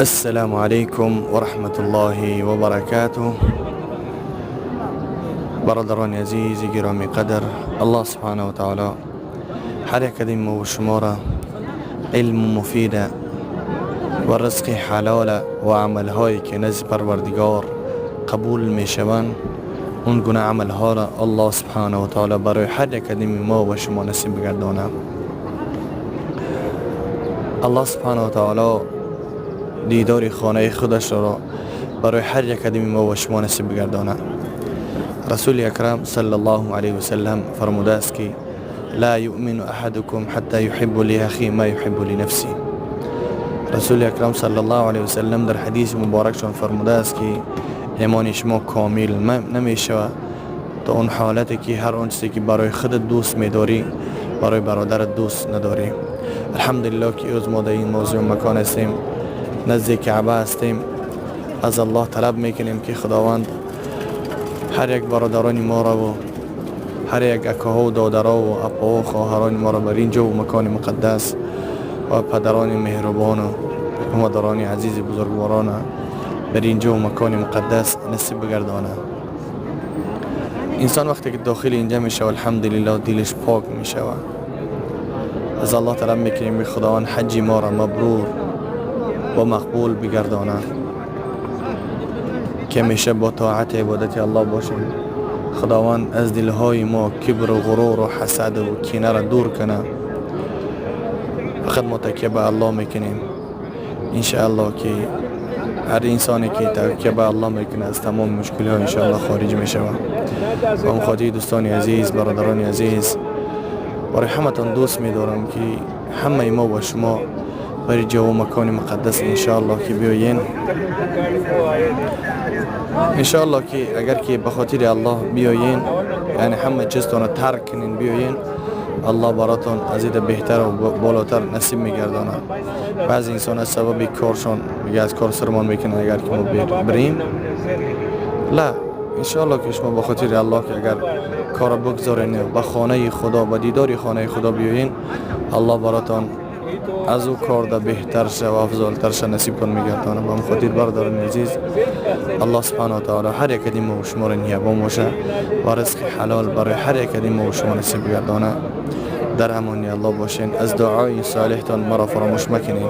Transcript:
السلام عليكم ورحمة الله وبركاته. برادران عزیز گرامی قدر، الله سبحانه و تعالی هر یک ما و شما را علم مفید و رزق حلال و عملهایی که نزد پروردگار قبول میشوند، اون گونه عملها را الله سبحانه و تعالی برای هر یک ما و شما نصیب بگردانه. الله سبحانه و تعالی دیدار خانه خودش را برای هر یک ما و شما نصیب بگردانه. رسول اکرم صلی الله علیه وسلم فرموده است که لا یؤمن احدکم حتی یحب لاخیه ما یحب لنفسه. رسول اکرم صلی الله علیه وسلم در حدیث مبارکشان فرموده است که ایمان شما کامل نمیشود تا اون حالتی که هر آن چیزی که برای خودت دوست میداری، برای برادرت دوست نداری. الحمدلله که امروز ما در این موضوع مکان هستیم، نزدیک کعبه هستیم. از الله طلب میکنیم که خداوند هر یک برادران ما را و هر یک اکاها و دادرها و اپا و خواهران ما را بر اینجا و مکان مقدس و پدران مهربان و مادران عزیز بزرگواران بر اینجا و مکان مقدس نصیب بگردانه. انسان وقتی که داخل اینجا میشه، الحمدلله، دلش پاک میشه. از الله طلب میکنیم که خداوند حج ما را مبرور و مقبول بگردانه که همیشه با طاعت عبادت الله باشیم. خداوند از دلهای ما کبر و غرور و حسد و کینه را دور کنه. فقط ما تکیه به الله میکنیم. انشاءالله که هر انسانی که تکیه به الله میکنه، از تمام مشکلی ها انشاءالله خارج میشه. و هم دوستان عزیز، برادران عزیز، برای همتان دوست میدارم که همه ما و شما برای جا و مکان مقدس انشاءالله که بیاین. انشاءالله که اگر که به خاطر الله بیاین، یعنی همه چیزتان ترک کنین بیاین، الله براتون از این بهتر و بالاتر نصیب میگردانه. بعضی انسان از سبب کارشان میگه از کار سرمان میکنه اگر که ما بریم. لا، انشاءالله که شما به خاطر الله که اگر کار بگذارین، به خانه خدا، به دیدار خانه خدا بیاین، الله براتون از او کار ده بهتر شه و افضل شه نصیبتون میگردانه. به خاطر برادران عزیز، الله سبحانه و تعالی هر یک ما و شما را نگهبان باشه و رزق حلال برای هر یک ما و شما نصیب گردانه. در امان الله باشین. از دعای صالحتان مرا فراموش مکنین.